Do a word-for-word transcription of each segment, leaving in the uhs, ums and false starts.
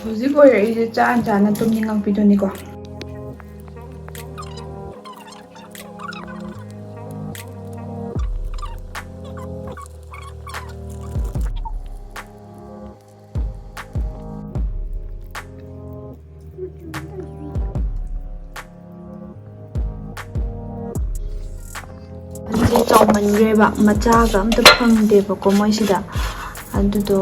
ꯍꯧꯖꯤꯛ ꯑꯣꯏꯔꯛꯏꯁꯦ ꯆꯥꯅ ꯆꯥꯅ ꯇꯨꯝꯅꯤꯡꯉꯛꯄꯤꯗꯨꯅꯤꯀꯣ꯫ ꯑꯅꯤꯁꯦ ꯆꯥꯎꯃꯟꯈ꯭ꯔꯦꯕ, ꯃꯆꯥꯒ ꯑꯝꯇ ꯐꯪꯗꯦꯕꯀꯣ ꯃꯣꯏꯁꯤꯗ꯫ ꯑꯗꯨꯗꯣ,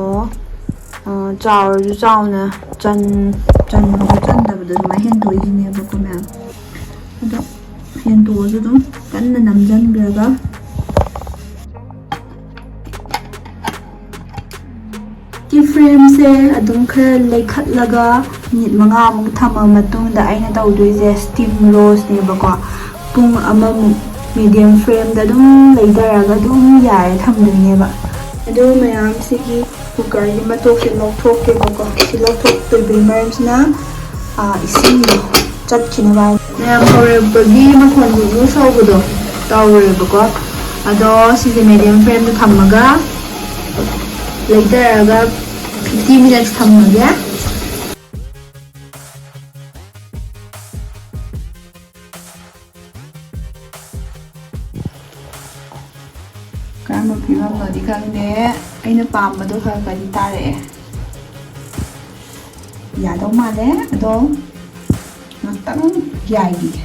ꯑ, ꯆꯥꯎꯔꯁꯨ ꯆꯥꯎꯅ ꯆꯟ-, ꯆꯟꯕꯗꯣ ꯆꯟꯗꯕꯗꯣ ꯑꯗꯨꯃꯥꯏꯅ ꯍꯦꯟꯗꯣꯛꯏꯁꯤꯅꯦꯕꯀꯣ ꯃꯌꯥꯝ꯫ ꯑꯗꯣ ꯍꯦꯟꯗꯣꯛꯑꯁꯨ ꯑꯗꯨꯝ ꯀꯟꯅ ꯅꯝꯁꯤꯟꯈ꯭ꯔꯒ ꯇꯤ ꯐ꯭ꯔꯦꯝꯁꯦ ꯑꯗꯨꯝ ꯈꯔ ꯂꯩꯈꯠꯂꯒ ꯃꯤꯅꯤꯠ ꯃꯉꯥꯃꯨꯛ ꯊꯝꯃ ꯃꯇꯨꯡꯗ ꯑꯩꯅ ꯇꯧꯗꯣꯏꯁꯦ ꯁ꯭ꯇꯤꯝ ꯔꯣꯁꯅꯦꯕꯀꯣ꯫ ꯄꯨꯡ ꯑꯃꯃꯨꯛ ꯃꯤꯗꯤꯌꯝ ꯐ꯭ꯂꯦꯝꯗ ꯑꯗꯨꯝ ꯂꯩꯊꯔꯒ ꯑꯗꯨꯝ ꯌꯥꯏꯔ ꯊꯝꯗꯣꯏꯅꯦꯕ꯫ ꯑꯗꯨ ꯃꯌꯥꯝꯁꯤꯒꯤ ꯀꯨꯀꯔꯒꯤ ꯃꯇꯣꯛꯁꯦ ꯂꯧꯊꯣꯛꯀꯦꯕꯀꯣ꯫ ꯁꯤ ꯂꯧꯊꯣꯛꯇꯣꯏꯕꯒꯤ ꯃꯔꯝꯁꯤꯅ, ꯑꯥ, ꯏꯁꯤꯡꯗꯣ ꯆꯠꯈꯤꯅꯕ ꯍꯥꯏꯅ꯫ ꯃꯌꯥꯝ ꯍꯧꯔꯛꯄꯒꯤ ꯃꯈꯣꯟꯗꯨ ꯁꯧꯕꯗꯣ ꯇꯧꯔꯦꯕꯀꯣ꯫ ꯑꯗꯣ ꯁꯤꯁꯦ ꯃꯤꯗꯤꯌꯝ ꯐ꯭ꯂꯦꯝꯗ ꯊꯝꯃꯒ ꯂꯩꯊꯔꯒ ꯐꯤꯐꯇꯤ ꯃꯤꯅꯠꯁ ꯊꯝꯃꯒꯦ꯫ ꯀꯔꯝꯕ ꯐꯤꯕꯝꯅꯣꯗꯤ ꯈꯪꯗꯦ, ꯑꯩꯅ ꯄꯥꯝꯕꯗꯣ ꯈꯔ ꯈꯔꯗꯤ ꯇꯥꯔꯛꯑꯦ꯫ ꯌꯥꯗꯧ ꯃꯥꯜꯂꯦ, ꯑꯗꯣ ꯉꯥꯛꯇꯪ ꯌꯥꯏꯈꯤꯒꯦ꯫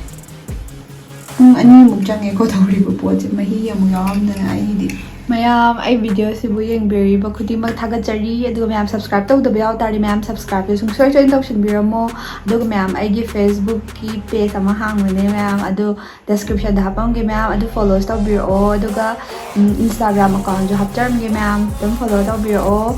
ꯄꯨꯡ ꯑꯅꯤꯃꯨꯛ ꯆꯪꯉꯦꯀꯣ ꯇꯧꯔꯤꯕ ꯄꯣꯠꯁꯦ, ꯃꯍꯤ ꯑꯃꯨꯛ ꯌꯥꯎꯔꯝꯗꯅ ꯑꯩꯒꯤꯗꯤ꯫ ꯃꯌꯥꯝ, ꯑꯩ ꯚꯤꯗꯤꯑꯣꯁꯤꯕꯨ ꯌꯦꯡꯕꯤꯔꯤꯕ ꯈꯨꯗꯤꯡꯃꯛ ꯊꯥꯒꯠꯆꯔꯤ꯫ ꯑꯗꯨꯒ ꯃꯌꯥꯝ, ꯁꯕꯁꯀ꯭ꯔꯥꯏꯕ ꯇꯧꯗꯕ ꯌꯥꯎ ꯇꯥꯔꯗꯤ ꯃꯌꯥꯝ ꯁꯕꯁꯀ꯭ꯔꯥꯏꯕꯁꯦ ꯁꯨꯡꯁꯣꯏ ꯁꯣꯏꯗꯅ ꯇꯧꯁꯤꯟꯕꯤꯔꯝꯃꯣ꯫ ꯑꯗꯨꯒ ꯃꯌꯥꯝ, ꯑꯩꯒꯤ ꯐꯦꯁꯕꯨꯛꯀꯤ ꯄꯦꯖ ꯑꯃ ꯍꯥꯡꯕꯅꯦ ꯃꯌꯥꯝ, ꯑꯗꯨ ꯗꯦꯁꯀ꯭ꯔꯤꯞꯁꯟꯗ ꯍꯥꯞꯄꯝꯒꯦ ꯃꯌꯥꯝ, ꯑꯗꯨ ꯐꯣꯂꯣꯁ ꯇꯧꯕꯤꯔꯛꯑꯣ꯫ ꯑꯗꯨꯒ, ꯎꯝ, ꯏꯟꯁꯇꯥꯒ꯭ꯔꯥꯝ ꯑꯦꯀꯥꯎꯟꯁꯨ ꯍꯥꯞꯆꯔꯝꯒꯦ ꯃꯌꯥꯝ, ꯑꯗꯨꯝ ꯐꯣꯂꯣ ꯇꯧꯕꯤꯔꯛꯑꯣ꯫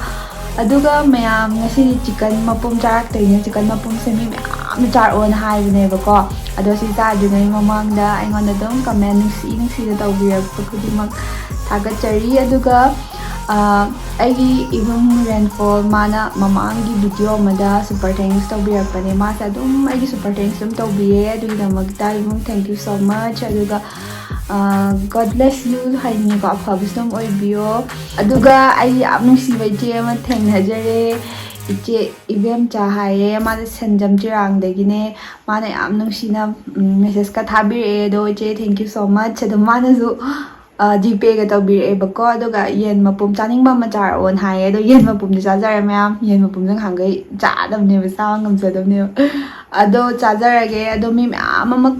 ꯑꯗꯨꯒ ꯃꯌꯥꯝ, ꯉꯁꯤꯗꯤ ꯆꯤꯛꯀꯟ ꯃꯄꯨꯝ ꯆꯥꯔꯛꯇꯣꯏꯅꯦ꯫ ꯆꯤꯛꯀꯟ ꯃꯄꯨꯝꯁꯦ ꯃꯤ ꯃꯌꯥꯝꯅ ꯆꯥꯔꯛꯑꯣꯅ ꯍꯥꯏꯕꯅꯦꯕꯀꯣ꯫ ꯑꯗꯣ ꯁꯤ ꯆꯥꯗ꯭ꯔꯤꯉꯩ ꯃꯃꯥꯡꯗ ꯑꯩꯉꯣꯟꯗ ꯑꯗꯨꯝ ꯀꯃꯦꯟ ꯅꯨꯡꯁꯤ ꯅꯨꯡꯁꯤꯅ ꯇꯧꯕꯤꯔꯛꯄ ꯈꯨꯗꯤꯡꯃꯛ ꯊꯥꯒꯠꯆꯔꯤ꯫ ꯑꯗꯨꯒ, ꯑ, ꯑꯩꯒꯤ ꯏꯕꯨꯡ ꯔꯦꯟꯐꯣꯜ, ꯃꯥꯅ ꯃꯃꯥꯡꯒꯤ ꯚꯤꯗꯤꯑꯣ ꯑꯃꯗ ꯁꯨꯄꯔ ꯊꯦꯡꯛꯁ ꯇꯧꯕꯤꯔꯛꯄꯅꯦ꯫ ꯃꯥꯁꯦ ꯑꯗꯨꯝ ꯑꯩꯒꯤ ꯁꯨꯄꯔ ꯊꯦꯡꯛꯁ ꯑꯗꯨꯝ ꯇꯧꯕꯤꯌꯦ꯫ ꯑꯗꯨꯒꯤꯗꯃꯛꯇ ꯏꯕꯨꯡ, thank you so much꯫ ꯑꯗꯨꯒ, ꯑ, God bless you ꯍꯥꯏꯅꯤꯡꯉꯤꯀꯣ, ꯑꯐꯕꯁꯨ ꯑꯗꯨꯝ ꯑꯣꯏꯕꯤꯌꯣ꯫ ꯑꯗꯨꯒ ꯑꯩ ꯌꯥꯝ ꯅꯨꯡꯁꯤꯕ ꯏꯆꯦ ꯑꯃ ꯊꯦꯡꯅꯖꯔꯦ꯫ ꯏꯆꯦ ꯏꯕꯦꯝꯆꯥ ꯍꯥꯏꯌꯦ, ꯃꯥꯅ ꯁꯦꯟꯖꯝ ꯆꯤꯔꯥꯡꯗꯒꯤꯅꯦ꯫ ꯃꯥꯅ ꯌꯥꯝ ꯅꯨꯡꯁꯤꯅ ꯃꯦꯁꯦꯁꯀ ꯊꯥꯕꯤꯔꯛꯑꯦ꯫ ꯑꯗꯣ ꯏꯆꯦ, thank you so much꯫ ꯑꯗꯣ ꯃꯥꯅꯁꯨ ꯖꯤꯄꯦꯒ ꯇꯧꯕꯤꯔꯛꯑꯦꯕꯀꯣ꯫ ꯑꯗꯨꯒ ꯌꯦꯟ ꯃꯄꯨꯝ ꯆꯥꯅꯤꯡꯕ ꯑꯃ ꯆꯥꯔꯛꯑꯣꯅ ꯍꯥꯏꯌꯦ꯫ ꯑꯗꯣ ꯌꯦꯟ ꯃꯄꯨꯝꯗꯤ ꯆꯥꯖꯔꯦ ꯃꯌꯥꯝ꯫ ꯌꯦꯟ ꯃꯄꯨꯝꯁꯦ ꯅꯍꯥꯟꯈꯩ ꯆꯥꯗꯕꯅꯦꯕ, ꯆꯥꯕ ꯉꯝꯖꯗꯕꯅꯦꯕ꯫ ꯑꯗꯣ ꯆꯥꯖꯔꯒꯦ꯫ ꯑꯗꯣ ꯃꯤ ꯃꯌꯥꯝ ꯑꯃ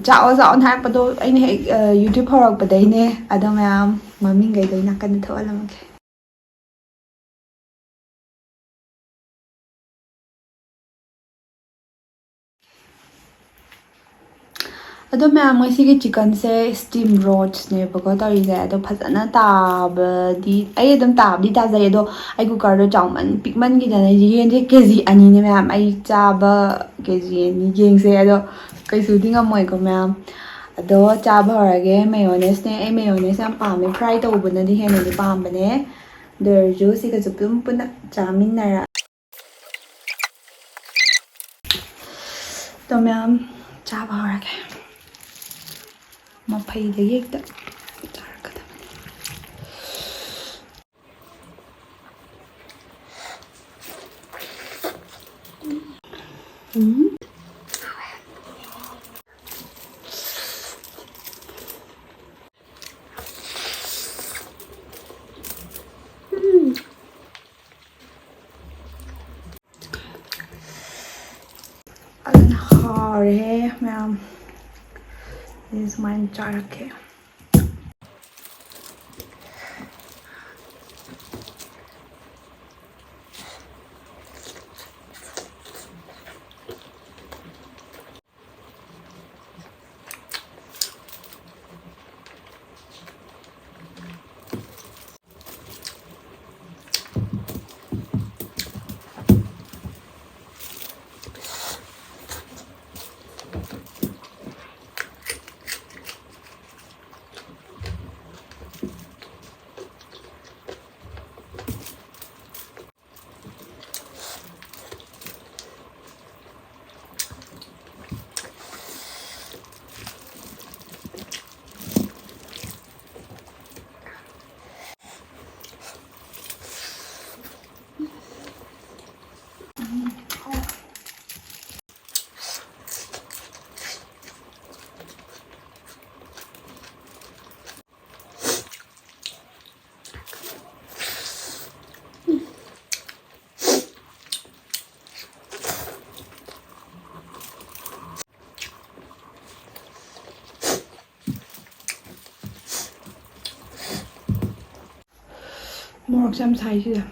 ꯆꯥꯛꯑꯣ ꯆꯥꯛꯑꯣꯅ ꯍꯥꯏꯔꯛꯄꯗꯣ ꯑꯩꯅ ꯍꯦꯛ ꯌꯨꯇ꯭ꯌꯨꯕ ꯍꯧꯔꯛꯄꯗꯩꯅꯦ꯫ ꯑꯗꯣ ꯃꯌꯥꯝ ꯃꯃꯤꯡꯈꯩꯗꯣ ꯑꯩ ꯅꯥꯀꯟꯗ ꯊꯣꯛꯍꯜꯂꯝꯃꯒꯦ꯫ ꯑꯗꯣ ꯃꯌꯥꯝ, ꯉꯁꯤꯒꯤ ꯆꯤꯛꯀꯟꯁꯦ ꯁ꯭ꯇꯤꯝ ꯔꯣꯁꯅꯦꯕꯀꯣ ꯇꯧꯔꯤꯁꯦ꯫ ꯑꯗꯣ ꯐꯖꯅ ꯇꯥꯕꯗꯤ, ꯑꯩ ꯑꯗꯨꯝ ꯇꯥꯕꯗꯤ ꯇꯥꯖꯩ꯫ ꯑꯗꯣ ꯑꯩ ꯀꯨꯀꯔꯗꯣ ꯆꯥꯎꯃꯟ ꯄꯤꯛꯃꯟꯈꯤꯗꯅ, ꯌꯦꯟꯁꯦ ꯀꯦ ꯖꯤ ꯑꯅꯤꯅꯦ ꯃꯌꯥꯝ꯫ ꯑꯩ ꯆꯥꯕ ꯀꯦ ꯖꯤ ꯑꯅꯤ ꯌꯦꯡꯁꯦ꯫ ꯑꯗꯣ ꯀꯩꯁꯨꯗꯤ ꯉꯝꯃꯣꯏꯀꯣ ꯃꯌꯥꯝ꯫ ꯑꯗꯣ ꯆꯥꯕ ꯍꯧꯔꯒꯦ꯫ ꯃꯦꯌꯣꯅꯦꯁꯅꯦ, ꯑꯩ ꯃꯦꯌꯣꯅꯦꯁ ꯌꯥꯝ ꯄꯥꯝꯃꯦ꯫ ꯐ꯭ꯔꯥꯏ ꯇꯧꯕꯅꯗꯤ ꯍꯦꯟꯅꯗꯤ ꯄꯥꯝꯕꯅꯦ꯫ ꯑꯗꯨ ꯑꯣꯏꯔꯁꯨ ꯁꯤꯒꯁꯨ ꯑꯗꯨꯝ ꯄꯨꯟꯅ ꯆꯥꯃꯤꯟꯅꯔ ꯑꯗꯣ ꯃꯌꯥꯝ ꯆꯥꯕ ꯍꯧꯔꯒꯦ꯫ ꯃꯐꯩꯗꯒꯤ ꯍꯦꯛꯇ ꯆꯥꯔꯛꯀꯗꯕꯅꯤ꯫ ꯎꯝ꯫ ꯎꯝ꯫ ꯐꯖꯅ ꯍꯥꯎꯔꯦꯍꯦ ꯃꯌꯥꯝ꯫ ꯑꯩ ꯁꯨꯃꯥꯏꯅ ꯆꯥꯔꯛꯀꯦ꯫ ꯃꯣꯔꯣꯛꯁꯦ ꯌꯥꯝ ꯁꯥꯏ ꯁꯤꯁꯦ꯫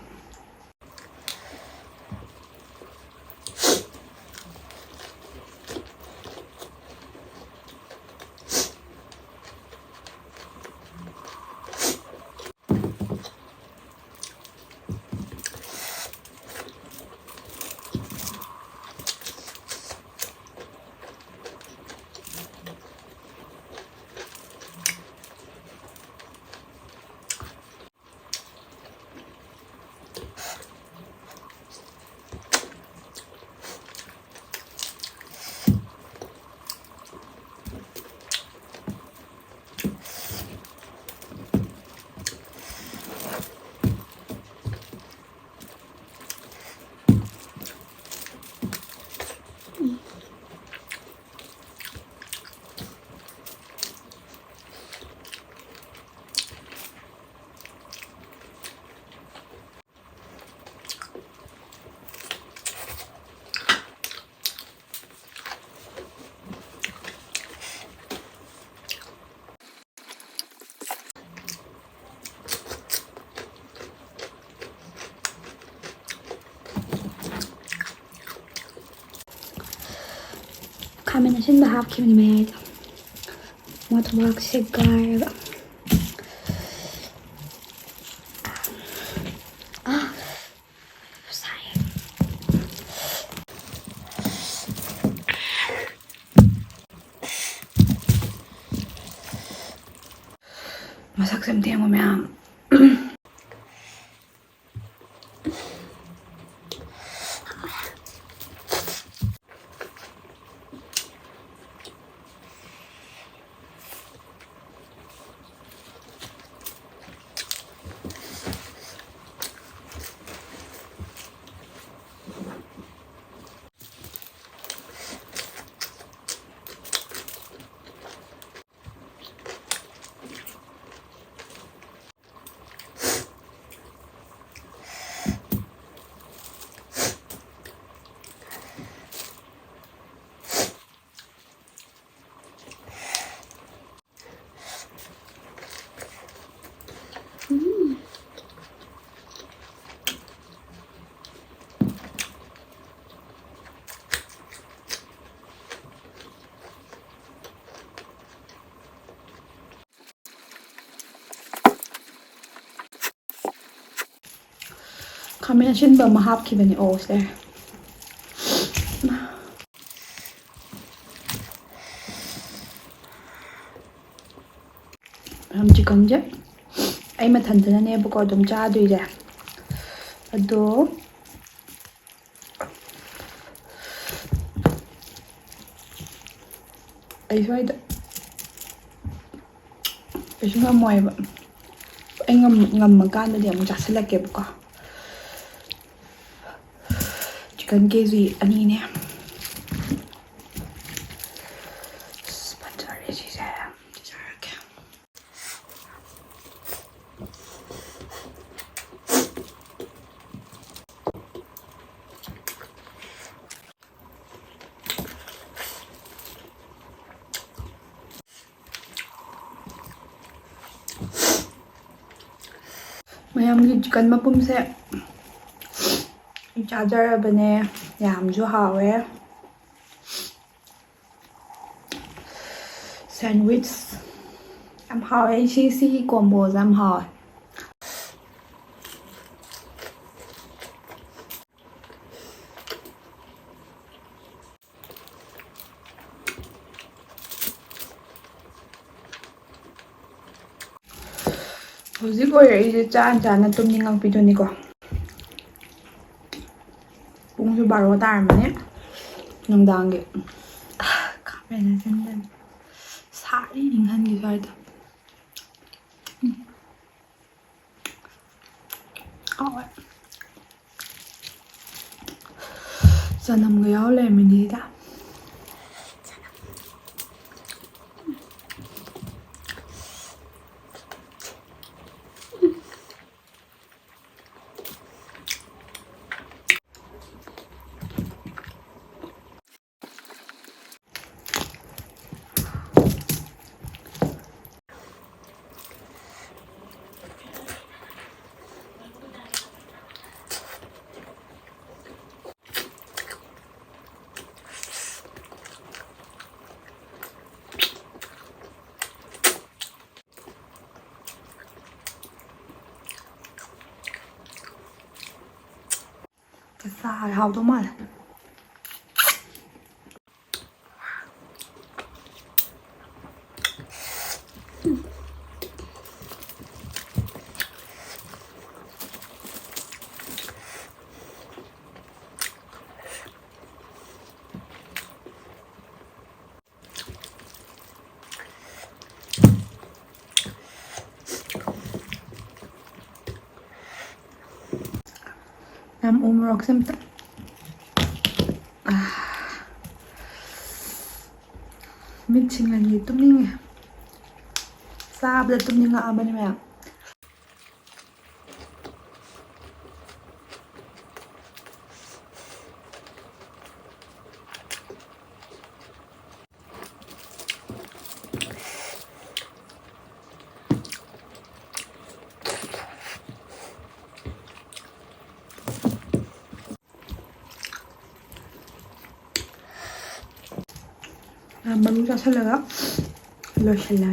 ꯈꯥꯃꯦꯟ ꯑꯁꯤꯟꯕ ꯍꯥꯞꯈꯤꯕꯅꯤ ꯃꯌꯥꯏꯗ꯫ ꯃꯊꯕꯥꯛꯁꯦ ꯒꯥꯏꯔꯒ꯫ ꯑꯥ, ꯁꯥꯏ꯫ ꯃꯁꯛꯁꯦ ꯑꯝꯇ ꯌꯦꯡꯉꯣ ꯃꯌꯥꯝ꯫ ꯈꯥꯃꯦꯟ ꯑꯁꯤꯟꯕ ꯑꯃ ꯍꯥꯞꯈꯤꯕꯅꯦ꯫ ꯑꯣ, ꯁꯦ꯫ ꯃꯌꯥꯝ, ꯆꯤꯛꯀꯟꯁꯦ ꯑꯩ ꯃꯊꯟꯇꯅꯅꯦꯕꯀꯣ ꯑꯗꯨꯝ ꯆꯥꯗꯣꯏꯁꯦ꯫ ꯑꯗꯣ ꯑꯩ ꯁ꯭ꯋꯥꯏꯗ ꯀꯩꯁꯨ ꯉꯝꯃꯣꯏꯕ꯫ ꯑꯩ ꯉꯝ-, ꯉꯝꯃꯀꯥꯟꯗꯗꯤ ꯑꯃꯨꯛ ꯆꯥꯁꯤꯜꯂꯛꯀꯦꯕꯀꯣ꯫ ꯆꯤꯛꯀꯟ ꯀꯦ ꯖꯤ ꯑꯅꯤꯅꯦ꯫ ꯑꯁ, ꯐꯖꯔꯦ ꯁꯤꯁꯦ꯫ ꯁꯤ ꯆꯥꯔꯒꯦ꯫ ꯃꯌꯥꯝꯒꯤ ꯆꯤꯛꯀꯟ ꯃꯄꯨꯝꯁꯦ ꯑꯩ ꯆꯥꯖꯔꯕꯅꯦ꯫ ꯌꯥꯝꯁꯨ ꯍꯥꯎꯋꯦ꯫ ꯁꯦꯟꯋꯤꯆ ꯌꯥꯝ ꯍꯥꯎꯋꯦ꯫ ꯑꯩ ꯁꯤ, ꯁꯤꯒꯤ ꯀꯣꯝꯕꯣꯁꯦ ꯌꯥꯝ ꯍꯥꯎꯋꯦ꯫ ꯍꯧꯖꯤꯛ ꯑꯣꯏꯔꯛꯏꯁꯦ ꯆꯥꯅ ꯆꯥꯅ ꯇꯨꯝꯅꯤꯡꯉꯛꯄꯤꯗꯨꯅꯤꯀꯣ꯫ ꯄꯨꯡꯁꯨ ꯕꯥꯔꯣ ꯇꯥꯔꯝꯃꯅꯤ ꯅꯨꯡꯗꯥꯡꯒꯤ꯫ ꯈꯥꯃꯦꯟ ꯑꯁꯤꯟꯕꯅꯤ꯫ ꯁꯥꯔꯤ ꯏꯪꯍꯟꯒꯦ ꯁ꯭ꯋꯥꯏꯗ꯫ ꯎꯝ꯫ ꯍꯥꯎꯋꯦ꯫ ꯆꯅꯝꯒ ꯌꯥꯎ ꯂꯩꯔꯝꯃꯤꯅꯦ ꯁꯤꯗ꯫ ꯆꯥꯔꯦ, ꯍꯥꯎꯗꯧ ꯃꯥꯜꯂꯦ꯫ ꯌꯥꯝ ꯎ ꯃꯣꯔꯣꯛꯁꯦ ꯑꯝꯇ꯫ ꯑꯥ꯫ ꯃꯤꯠꯁꯤꯡ ꯑꯅꯤ ꯇꯨꯝꯅꯤꯡꯉꯦ꯫ ꯆꯥꯕꯗ ꯇꯨꯝꯅꯤꯡꯉꯛꯑꯕꯅꯤ ꯃꯌꯥꯝ꯫ ꯃꯔꯨ ꯆꯥꯁꯤꯜꯂꯒ ꯂꯣꯏꯁꯤꯜꯂꯦ꯫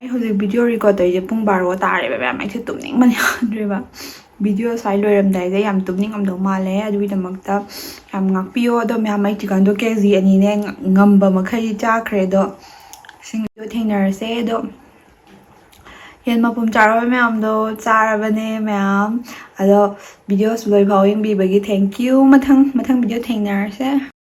ꯑꯩ ꯍꯧꯖꯤꯛ video record ꯇꯧꯔꯤꯁꯦ ꯄꯨꯡ ꯕꯥꯔꯣ ꯇꯥꯔꯦꯕ ꯃꯌꯥꯝ꯫ ꯑꯩꯁꯦ ꯇꯨꯝꯅꯤꯡꯕꯅ ꯌꯥꯗ꯭ꯔꯦꯕ꯫ Video ꯁ꯭ꯋꯥꯏ ꯂꯣꯏꯔꯝꯗꯥꯏꯗ ꯌꯥꯝ ꯇꯨꯝꯅꯤꯡꯉꯝꯗꯧ ꯃꯥꯜꯂꯦ, ꯑꯗꯨꯒꯤꯗꯃꯛꯇ ꯌꯥꯝ ꯉꯥꯛꯄꯤꯌꯣ꯫ ꯑꯗꯣ ꯃꯌꯥꯝ, ꯑꯩ chicken ꯗꯣ ꯀꯦ ꯖꯤ ꯑꯅꯤꯅꯦ, ꯉꯝꯕ ꯃꯈꯩ ꯆꯥꯈ꯭ꯔꯦ꯫ ꯑꯗꯣ ꯁꯤꯡꯗꯣ ꯊꯦꯡꯅꯔꯁꯦ꯫ ꯑꯗꯣ ꯌꯦꯟ ꯃꯄꯨꯝ ꯆꯥꯔꯕ ꯃꯌꯥꯝꯗꯣ ꯆꯥꯔꯕꯅꯦ ꯃꯌꯥꯝ꯫ ꯑꯗꯣ videoꯁꯨ ꯂꯣꯏꯐꯥꯎ ꯌꯦꯡꯕꯤꯕꯒꯤ thank you꯫ ꯃꯊꯪ ꯃꯊꯪ video ꯊꯦꯡꯅꯔꯁꯦ꯫